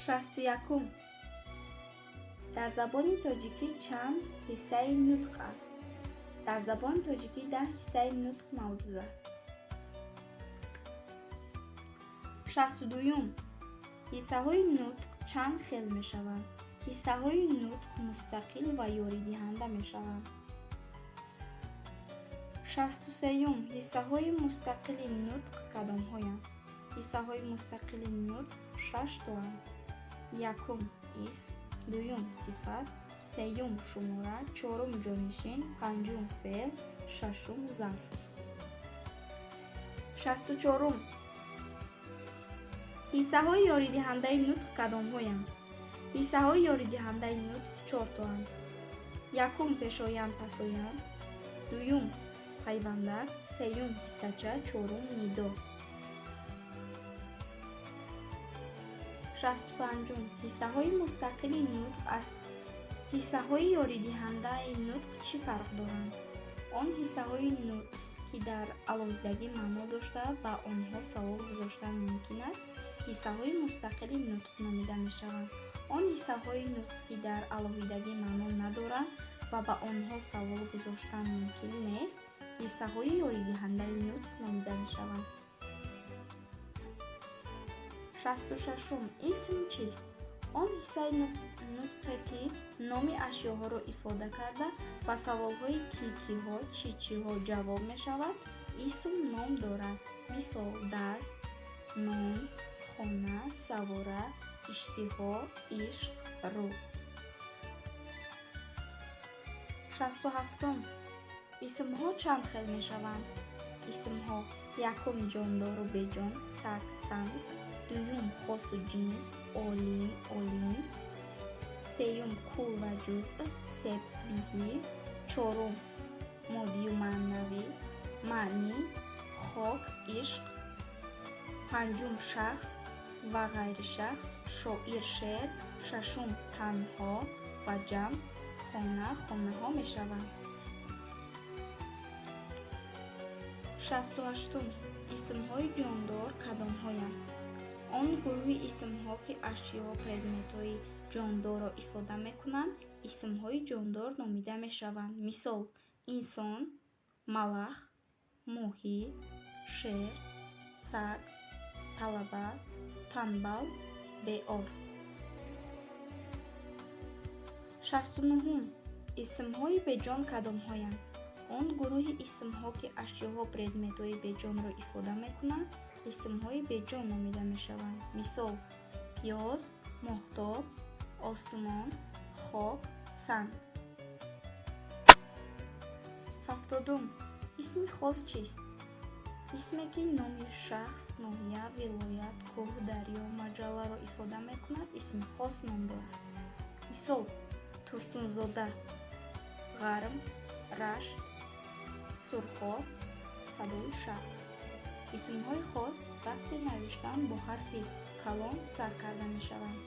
61. Дар забони тоҷикӣ чанд ҳиссаи нутқ аст? Дар забони тоҷикӣ 10 ҳиссаи нутқ мавҷуд аст. 62. Ҳиссаҳои нутқ чанд хел мешаванд? Ҳиссаҳои нутқ мустақил ва ёридиҳанда мешаванд. 63. Ҳиссаҳои мустақили нутқ кадомҳоянд? Ҳиссаҳои мустақили нутқ шаш тоанд: якум исм, дуюм сифат, сеюм шумора, чорум ҷонишин, панҷум феъл, шашум зарф. 64. Ҳиссаҳои ёридиҳандаи нутқ кадомҳоянд? Ҳиссаҳои ёридиҳандаи нутқ чортоанд: якум пешоянд, пасоянд, дуюм пайвандак, сеюм ҳиссача, чорум нидо. 65. Ҳиссаҳои мустақили нутқ аз ҳиссаҳои ёридиҳандаи нутқ чӣ фарқ доранд? Он ҳиссаҳои нутқ, ки дар алоҳидагӣ маъно дошта, ба онҳо савол гузоштан мумкин аст, ҳиссаҳои мустақили нутқ номида мешаванд. Он ҳиссаҳои нутқ, ки дар алоҳидагӣ маъно надоранд ва ба онҳо савол гузоштан мумкин нест, ҳиссаҳои ёридиҳандаи нутқ номида мешаванд. 66. Исм чист? Он ҳиссаи нутқе, ки номи ашёҳоро ифода карда, ба саволҳои ки киҳо, чӣ чиҳо ҷавоб мешавад, исм ном дорад. Мисол: даст, нон, хона, савора, иштиҳо, ишқ, рӯ. 67. Исмҳо чанд хел мешаванд? Исмҳо: якум ҷондору беҷон, саг, санг, дуюм хосу ҷинс, олим, олим, сеюм кул ва ҷузъ, себ, биҳӣ, чорум моддию маънавӣ, маънӣ, хок, ишқ, панҷум шахс ва ғайри шахс, шоир, шеър, шашум танҳо ва ҷамъ, хона, хонаҳо мешаванд. 68. Исмҳои ҷондор кадомҳоянд? Он гурӯҳи исмҳо, ки ашёҳо, предметҳои ҷондорро ифода мекунанд, исмҳои ҷондор номида мешаванд. Мисол: инсон, малах, моҳӣ, шер, саг, талаба, танбал, беор. 69. Исмҳои беҷон кадомҳоянд? Он гурӯҳи исмҳо, ки ашёҳо, предметҳои беҷонро ифода мекунанд, исмҳои беҷон номида мешаванд. Мисол: пиёз, моҳтоб, осмон, хок, санг. 70. Исми хос чист? Исме, ки номи шахс, ноҳия, вилоят, кӯҳ, дарё, маҷалларо ифода мекунад, исми хос ном дорад. Мисол: Турсунзода, Ғарм, Рашт, Сурхоб, Садои шаҳр. Исмҳои хос вақти навиштан бо ҳарфи калон сар карда мешаванд.